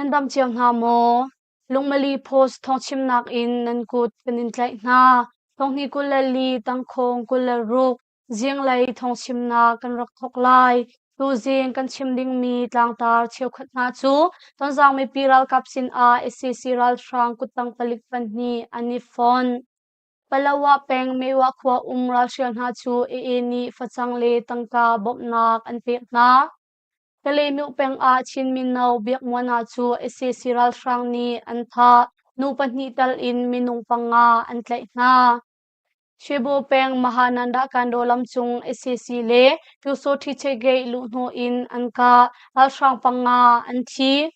Nan dam cio hna maw? Lungmali Post thawngchimnak in nan kut kan in tlaih hna. Thonghni 24 tangkhawng 26 zinglei thawngchimnak kan rak thawk lai. Tuzing kan chim dingmi tlangtar cheukhat hna cu Tonzang mipi ralkap sinah sac ralhrang kuttang palik pahnih an i fonh. Palawa peng Meiwa khua um ralhrial hna cu AA nih facang le tangka bawmhnak an pek hna. Kalaymyo peng ah Chin mino Biakmuana cu sac ralhrang nih an thah. Nu pahnih tal in minung panga an tlaih hna. Shwebo peng Mahananda Kandaw lam cung sac le Pyusawṭhi Cheikgate luhhnawh in an kah. Ralhrang panga an thi.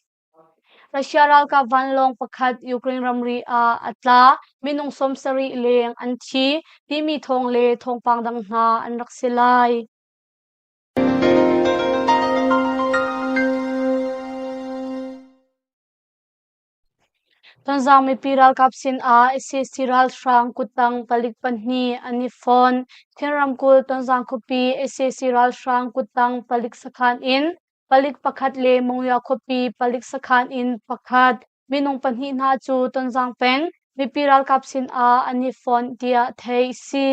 Russia ralkap vanlawng pakhat Ukraine ramri ah a tla. Minung 70 leng an thi timi thawng le thawngpang dang hna an rak si lai. Tonzang mipi ralkap sinah sac ralhrang kuttang palik pahnih an i fon. Chin ramkulh Tonzang khuapi sac ralhrang kuttang palik sakhan in palik pakhat le Monywa khuapi palik sakhan in pakhat minung pahnih hna cu Tonzang peng mipi ralkap sinah an i fon tiah theih a si.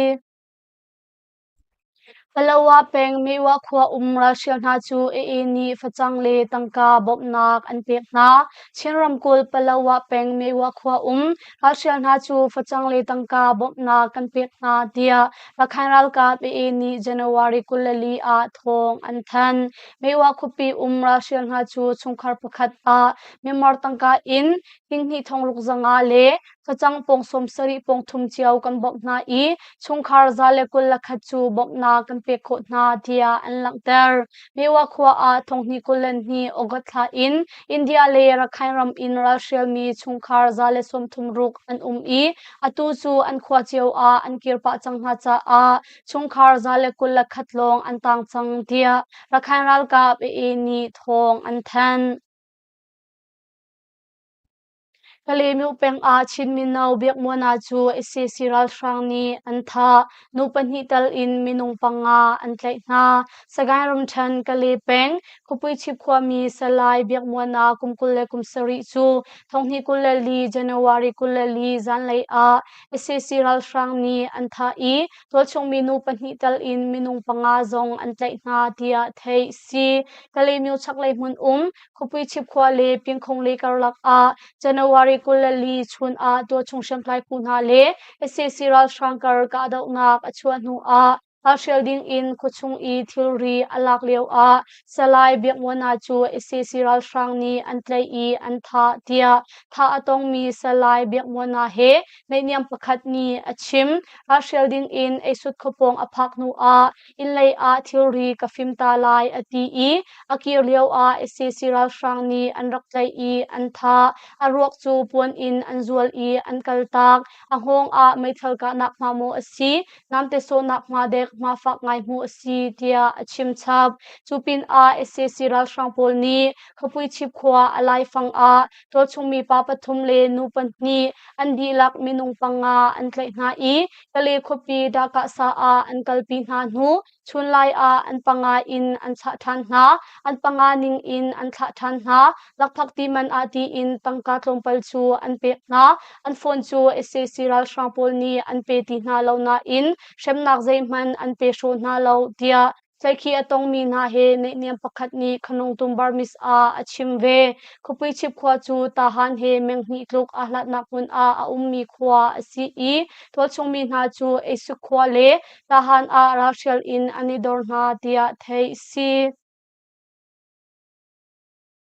Palawa peng Meiwa khua um ralhrial hna cu AA nih facang le tangka bawmhnak an pek hna. Chin ramkulh Palawa peng Meiwa khua um ralhrial hna cu facang le tangka bawmhnak kan pek hna tiah Rakhine ralkap AA nih January 24 ah thawng an thanh. Meiwa khuapi um ralhrial hna cu chungkhar pakhat ah Myanmar tangka in tinghnih thongruk zanga le Facang pawng 70 pawng thum cio kan bawmh hna i chungkhar 121 cu bawmhnak kan pek khawh hna tiah an langhter. Mewa khua ah thonghnih 22 August thla in India le Rakhine ram in ralhrialmi chungkhar 130 ruk an um i atu cu an khua cio ah an kir pah cang hna caah chungkhar 121 lawng an tang cang tiah Rakhine ralkap AA nih thawng an thanh. Kalaymyo peng ah Chin mino Biakmuana cu sac ralhrang nih an thah. Nu pahnih tal in minung panga an tlaih hna. Sagaing ramṭhen Kalay peng Khuapuichip khuami Salai Biakmuana kum 27 cu thonghnih 24 January 24 zanlei ah sac ralhrang nih an thah i tualchung minu pahnih tal in minung panga zong an tlaih hna tiah theih a si. Kalaymyo chaklei hmun um Khuapuichip khua le Pingkhong le karlak ah January 24 chun ah tualchung hriamtlai phu hna le sac ralhrang kar kahdohnak a chuah hnu ah ralhrial ding in khuachung i thilri a lak lio ah Salai Biakmuana cu sac ralhrang nih an tlaih i an thah tiah thah a tongmi Salai Biakmuana he naihniam pakhat nih a chim. Ralhrial ding in eisut khuapawng a phak hnu ah innlei ah thilri ka fim ta lai a ti i a kir lio ah sac ralhrang nih an rak tlaih i an thah. A ruak cu puan in an zual i an kaltak. A hngawng ah meithal kahnak hma maw a si, namte sawhnak hma dek hma fak ngai hmuh a si tiah a chim chap. Cu pinah sac ralhrang pawl nih Khuapuichip khua a laifang ah tualchungmi pa pathum le nu pahnih an dihlak minung panga an tlaih hna i Kale khuapi Dakahsa ah an kalpi hna hnu chunlai ah an panga in an chah ṭhan hna. An panga ning in an thlah ṭhan hna. Lakphakti man ah tiin tangka tlawmpal cu an pek hna. An phone cu sac ralhrang pawl nih an pe ti hna lo nain hremnak zeihmanh an pe hraw hna lo tiah Tlaihkhih a tongmi hna he naihniam pakhat nih Khanungtum Burmese ah a chim ve. Khuapuichip khua cu Tahan he meng hnih tluk aa hlatnak hmun ah a ummi khua a si i tualchungmi hna cu Eisuk khua le Tahan ah ralhrial in an i dor hna tiah theih a si.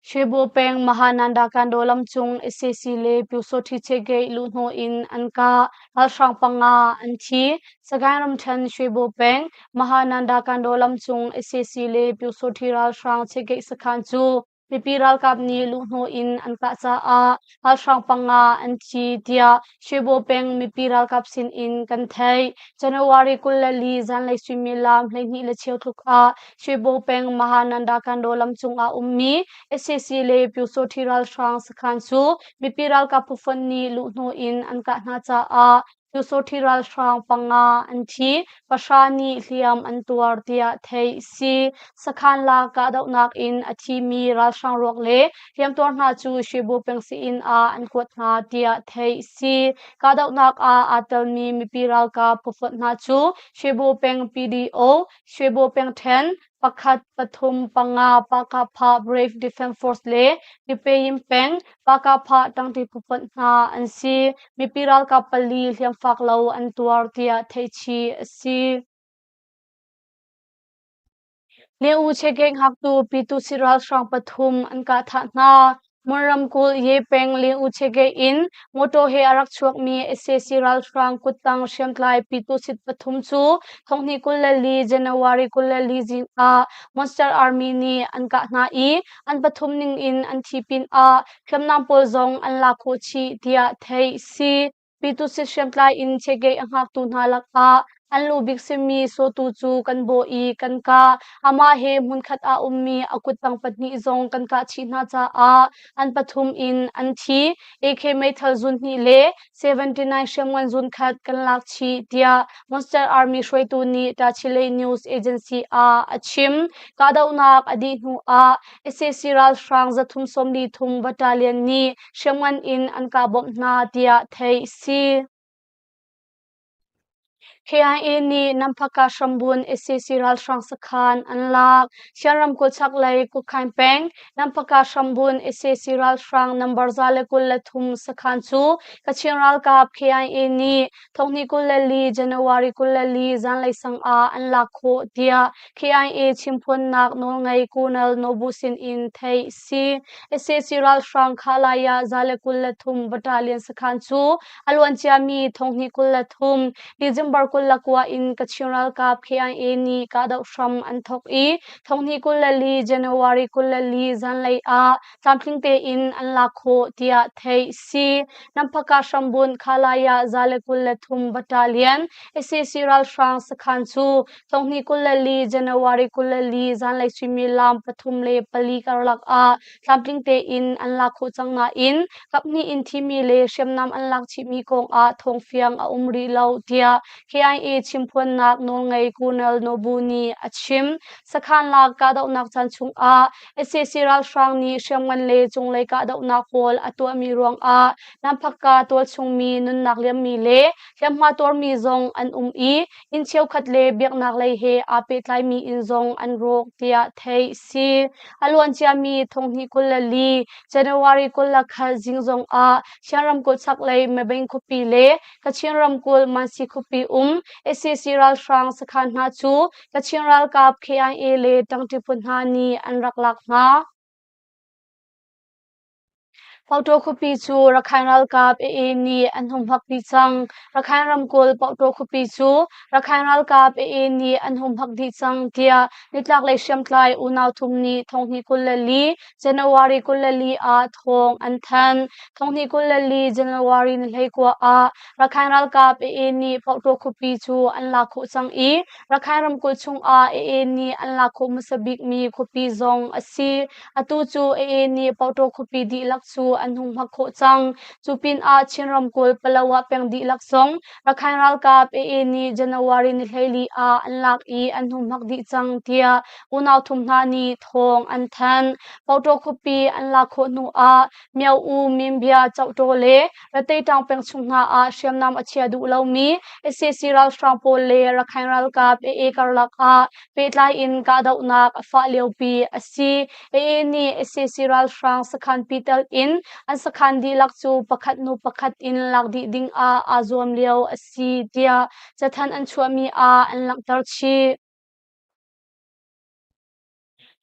Shwebo peng Mahananda Kandaw lam cung sac le Pyusawṭhi Cheikgate luhhnawh in an kah. Ralhrang panga an thi. Sagaing ramṭhen Shwebo peng Mahananda Kandaw lam cung sac le Pyusawṭhi ralhrang Cheikgate sakhan cu mipi ralkap nih luhhnawh in an kah caah ralhrang panga an thi tiah Shwebo peng mipi ralkap sin in kan theih. January 24 zanlei suimilam 12 le cheu tluk ah Shwebo peng Mahananda Kandaw lam cungah ummi sac le Pyusawṭhi ralhrang sakhan cu mipi ralkap phufonh nih luhhnawh in an kah hna caah. Pyusawhti ralhrang panga an thi, pahra nih hliam an tuar tiah theih a si. Sakhan la kahdohnak in a thimi ralhrang ruak le hliamtuar hna cu Shwebo peng sii-inn ah an kuat hna tiah theih a si. Kahdohnak ah aa telmi mipi ralkap phufonh hna cu Shwebo peng PDO, Shwebo pengṭhen, pakhat, pathum, panga, Pakapha Brave Defense Force le Pipeyin peng Pakapha ṭangṭi phufonh hna an si. Mipi ralkap pali hliamfak lo an tuar tiah theihchih a si. Liu Chegek hngaktu Pyitusi ralhrang pathum an kah thah hna. Mon ramkulh Ye peng Liu Chegek in motor he a rak chuakmi sac ralhrang kuttang hriamtlai Pyitusit pathum cu thonghnih 24 January 24 zing ah Monster Army nih an kah hna i an pathum ning in an thi pinah hriamnam pawl zong an lak khawh chih tiah theih a si. Pyitusit hriamtlai in Chegei a hngaktu hna lakah an lu bik simi Sawtu cu kan bawh i kan kah. Amah he hmunkhat ah ummi a kuttang pahnih zong kan kah chih hna caah an pathum in an thi. AK meithal zun hnih le 79 hriamngan zun khat kan lak chih tiah Monster Army hruaitu nih Tachileik News Agency ah a chim. Kahdohnak a dih hnu ah sac ralhrang 343 battalion nih hriamngan in an kah bawmh hna tiah theih a si. KIA nih Namphaka hrambun sac ralhrang sakhan an lak. Shan ramkulh chaklei Kukhain peng Namphaka hrambun sac ralhrang number 123 sakhan cu Kachin ralkap KIA nih thonghnih 24 January 24 zanlei sang ah an lak khawh tiah KIA chimphuannak nawlngei Colonel Nobu sin in theih a si. Sac ralhrang Khalaya 123 Battalion sakhan cu a luanciami thonghnih 23 December 29 in Kachin ralkap KIA nih kahdoh hram an thawk i thonghnih 24 January 24 zanlei ah tlamtling tein an lak khawh tiah theih a si. Namphaka hrambunh Khalaya 123 Battalion sac ralhrang sakhan cu thonghnih 24 January 24 zanlei suimilam pathum le pali karlak ah tlamtling tein an lak khawh cang nain kaphnih in thimi le hriamnam an lak chihmi kong ah thawngfiang a um rih lo tiah KIA chimphuannak nawlngei Colonel Nobu nih a chim. Sakhan lak kahdohnak caan chungah sac ralhrang nih hriamngan le cunglei kahdohnak pawl a tuahmi ruangah Namphakka tualchungmi nunnak liammi le hliamhma tuarmi zong an um i inn cheukhat le biaknak lei he aa pehtlaimi inn zong an rawk tiah theih a si. A luanciami thonghnih 24 January 21 zing zong ah Shan ramkulh chaklei Mebeng khuapi le Kachin ramkulh Mansi khuapi um sac ralhrang sakhan hna cu Kachin ralkap KIA le ṭangṭi phu hna nih an rak lak hna. Pauktaw khuapi cu Rakhine ralkap AA nih an humhak dih cang. Rakhine ramkulh Pauktaw khuapi cu Rakhine ralkap AA nih an humhak dih cang tiah nitlaklei hriamtlai unau thum nih thonghnih 24 January 24 ah thawng an thanh. Thonghnih 24 January ni 19 ah Rakhine ralkap AA nih Pauktaw khuapi cu an lak khawh cang i Rakhine ramkulh chungah AA nih an lak khawh hmasa bikmi khuapi zong a si. Atu cu AA nih Pauktaw khuapi dihlak cu an hung hmak khawh cang. Cu pinah Chin ramkulh Palawa peng dihlak zong Rakhine ralkap AA nih January ni 14 ah an lak i an hung hmak dih cang tiah unau thum hna nih thawng an thanh. Pauktaw khuapi an lak khawh hnu ah Myo-U, Minbya, Cohtaw le Rateitang peng chung hna ah hriamnam a chia duh lomi sac ralhrang pawl le Rakhine ralkap AA karlak ah pehtlai in kahdohnak a fah liopi a si. AA nih sac ralhrang sakhan pital in an sakhan dihlak cu pakhat hnu pakhat in lak dih ding ah aa zuam lio a si tiah cathanh an chuahmi ah an langhter chih.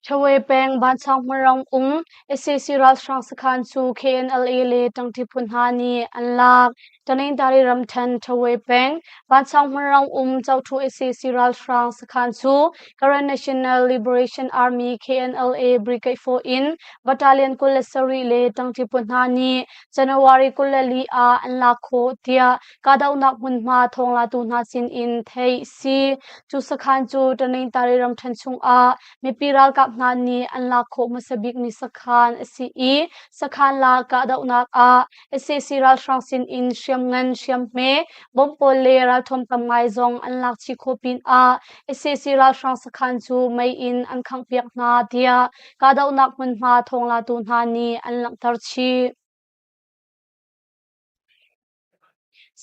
Ṭhawe peng Vanchang hmunram um sac ralhrang sakhan cu KNLA le ṭangṭi phu hna nih an lak. Taningtari ramṭhen Ṭhawe peng Vanchang hmunram um Coṭhu sac ralhrang sakhan cu Karen National Liberation Army KNLA Brigade 4 in Battalion 27 le ṭangṭi phu hna nih January 24 ah an lak khawh tiah kahdohnak hmunhma thawnglatu hna sinin theih a si. Cu sakhan cu Taningtari ramṭhen chungah mipi ralkap hna hna nih an lak khawh hmasa bikmi sakhan a si i sakhan la kahdohnak ah sac ralhrang sin in hriamngan, hriamhme, bomb pawl le ralthuam tam ngai zong an lak chih khawh pinah sac ralhrang sakhan cu mei in an khanghpiak hna tiah kahdohnak hmunhma thawnglatu hna nih an langhter chih.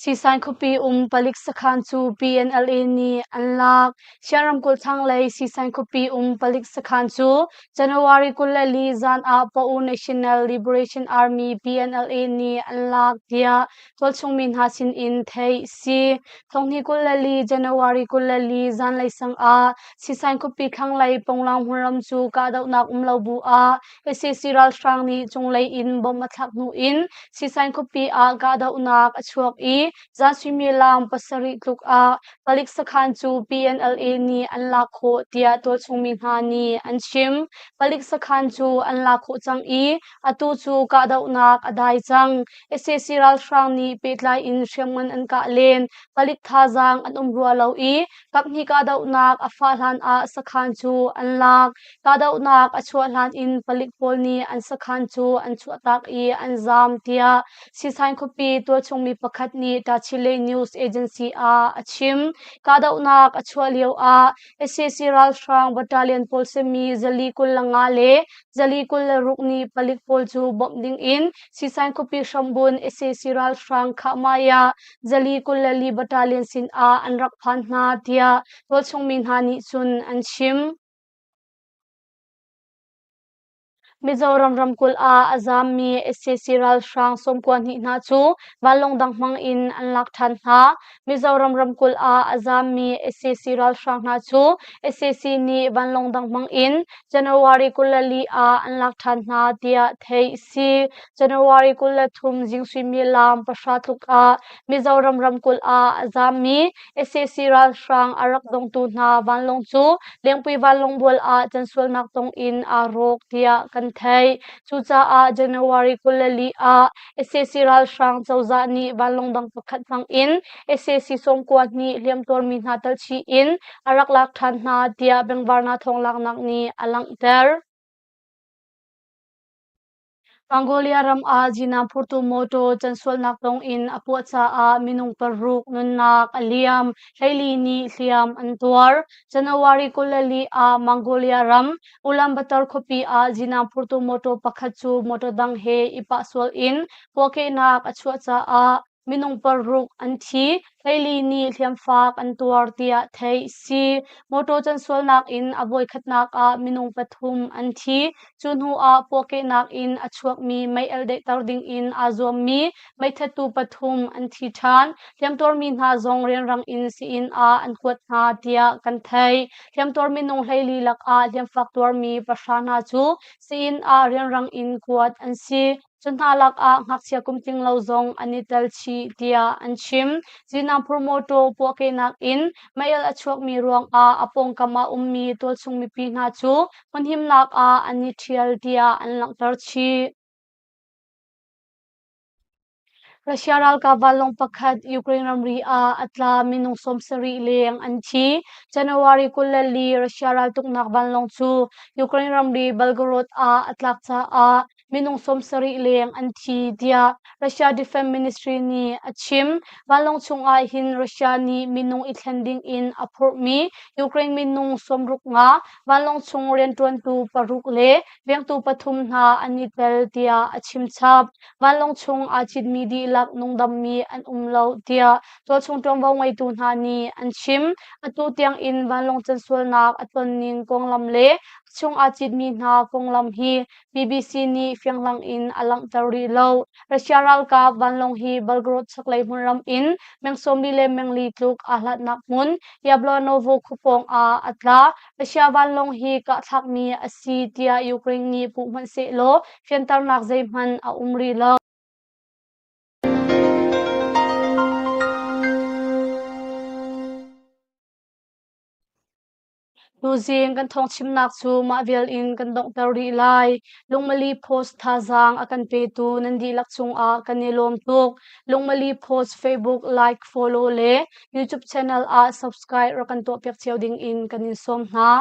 Siisan khuapi um palik sakhan cu PNLA nih an lak. Chin ramkulh thlanglei Siisan khuapi um palik sakhan cu January 24 zan ah Pa'u National Liberation Army PNLA nih an lak tiah tualchung mi hna sin in theih a si. Thonghni 24 January 24 zanlei sang ah Siisan khuapi thlanglei Ponglang hmunram cu kahdohnak um lo bu ah sac ralhrang nih cunglei in bomb a thlak hnu in Sisain khuapi ah kahdohnak a chuak i zan suimilam pasarih tluk ah palik sakhan cu PNLA nih an lak khawh tiah tualchung mi hna nih an chim. Palik sakhan cu an lak khawh cang i atu cu kahdohnak a dai cang. Sac ralhrang nih pehtlai in hriamngan an kah len. Palik thazaang an um rua lo i kaphnih kahdohnak a fah hlan ah sakhan cu an lak. Kahdohnak a chuah hlan in palik pawl nih an sakhan cu an chuahtak i an zaam tiah Sisain khuapi tualchungmi pakhat nih Tachileik News Agency ah a chim. Kahdohnak a chuah lio ah sac ralhrang battalion pawl simi 425 le 426 nih palik pawl cu bawmh ding in Sisain khuapi hrambun sac ralhrang Khahmai ah 424 battalion sin ah an rak phan hna tiah tualchungmi hna nih cun an chim. Mizoram ramkulh ah a zaammi sac ralhrang 92 hna cu vanlawng dang hmang in an lak ṭhan hna. Mizoram ramkulh ah a zaammi sac ralhrang hna cu sac nih vanlawng dang hmang in January 24 ah an lak ṭhan hna tiah theih a si. January 23 zing suimilam pahra tluk ah Mizoram ramkulh ah a zaammi sac ralhrang a rak dongtu hna vanlawng cu Lengpui vanlawng bual ah cansualnak tong in aa rawk tiah kan theih. Cucaah January 24 ah sac ralhrang cozah nih vanlawng dang pakhat hmang in sac 92 hliamtuarmi hna telchih in a rak lak ṭhan hna tiah Bengvarna thawnglaknak nih a langhter. Mongolia ram ah zinaan phurtu mawṭaw cansualnak tong in a puah caah minung paruk nunnak a liam, 14 nih hliam an tuar. January 24 ah Mongolia ram Ulaanbaatar khuapi ah zinaan phurtu mawṭaw pakhat cu mawṭaw dang he i pah sual in puahkehnak a chuah caah minung paruk an thi, 14 nih hliamfak an tuar tiah theih a si. Mawṭaw cansualnak in a voikhatnak ah minung pathum an thi. Cu hnu ah puahkehnak in a chuakmi mei-alh daihter ding in aa zuammi meithattu pathum an thi ṭhan. Hliamtuarmi hna zong rianrang in sii-inn ah an kuat hna tiah kan theih. Hliamtuar minung 14 lakah hliamfak tuarmi pahra hna cu sii-inn ah rianrang in kuat an si. Cu hna lakah ngakchia kum tling lo zong an i tel chih tiah an chim. Zinangphur mawṭaw puahkehnak in mei-alh a chuakmi ruangah a pawngkam ah ummi tualchung mipi hna cu hmunhimnak ah an i ṭhial tiah an langhter chih. Russia ralkap vanlawng pakhat Ukraine ramri ah a tla, minung 70 leng an thi. January 24 Russia raltuknak vanlawng cu Ukraine ramri Belgorod ah a tlak caah minung 70 leng an thi tiah Russia Defense Ministry nih a chim. Vanlawng chungah hin Russia nih minung i thlen ding in a phurhmi Ukraine minung 65, vanlawng chung rianṭuantu paruk le vengtu pathum hna an i tel tiah a chim chap. Vanlawng chung aa citmi dihlak nungdammi an um lo tiah tualchung ṭuanvo ngeitu hna nih an chim. Atu tiang in vanlawng cansualnak a tonning konglam le a chung aa citmi hna konglam hi BBC nih fianghlang in a langhter rih lo. Russia ralkap vanlawng hi Belgorod chaklei hmunram in meng 40 le meng li tluk aa hlatnak hmun Yablonovo khuapawng ah a tla. Russia vanlawng hi kahthlakmi a si tiah Ukraine nih puh hmanh sehlaw fianternak zeihmanh a um rih lo. Tuzing kan thawngchimnak cu mah vial in kan donghter rih lai. Lungmali Post thazaang a kan petu nan dihlak cungah kan i lawm tuk. Lungmali Post Facebook like, follow le YouTube channel ah subscribe rak kan tuahpiak cio ding in kan in sawm hna.